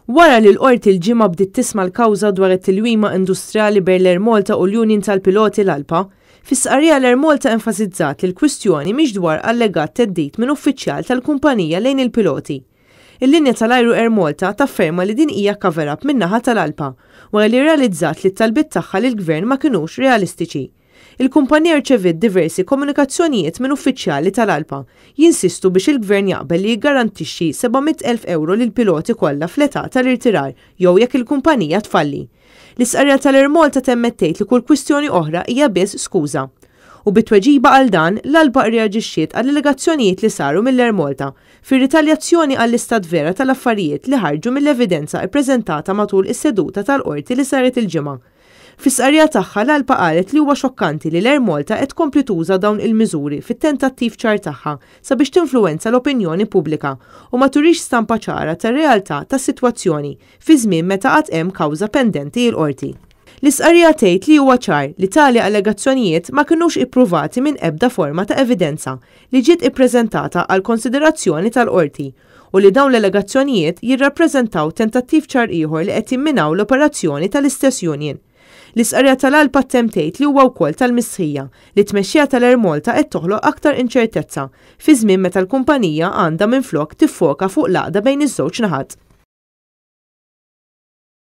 Wara li l-Qorti l-Ġimgħa bdiet tisma' l-kawża dwar it-tilwima industrijali bejn l-Air Malta u l-Union tal-Piloti l-ALPA, fi stqarrija l-Air Malta enfasizzat li l-kwistjoni mhix dwar allegat theddid minn uffiċjal tal-kumpanija lejn il-piloti. Il-linja tal-ajru Air Malta tafferma li din hija cover-up min-naħa tal-ALPA wara li rrealizzat li t-talbiet tagħha lill-Gvern ma kinux realistiċi. Il-kumpanija rċeviet diversi komunikazzjonijiet minn uffiċjali tal-ALPA jinsistu biex il-Gvern jaqbel li jiggarantixxi 700,000 ewro lill-piloti kollha fl-età tal-irtirar jew jekk il-kumpanija tfalli. L-istqarrija tal-Air Malta temmet tgħid li kull kwistjoni oħra hija biss skuża. U bi tweġiba għal dan, l-ALPA rreaġixxiet għall-allegazzjonijiet li saru mill-Air Malta fir-ritaljazzjoni għall-istat vera tal-affarijiet li ħarġu mill-evidenza ppreżentata matul is-seduta tal-Qorti li saret il-Ġimgħa. Fi stqarrija tagħha l-ALPA qalet li huwa xokkanti li l-Air Malta qed tkompli tuża dawn il-miżuri fit-tentattiv ċar tagħha sabiex tinfluwenza l-opinjoni pubblika u ma turix stampa ċara tar-realtà tas-sitwazzjoni fi żmien meta għad hemm kawża pendenti l-Qorti. L-istqarrija tgħid li huwa ċar li tali allegazzjonijiet ma kinux ippruvati minn ebda forma ta' evidenza li ġiet ippreżentata għall-konsiderazzjoni tal-Qorti u li dawn l-allegazzjonijiet jirrappreżentaw tentattiv ċar ieħor li qed jimminaw l-operazzjoni tal-istess union. L-istqarrija tal-ALPA ttemm tgħid li huwa wkoll tal-mistħija li t-tmexxija tal-Air Malta qed toħloq aktar inċertezza fi żmien meta l-kumpanija għandha minflok tiffoka fuq l-għaqda bejn iż-żewġ naħat.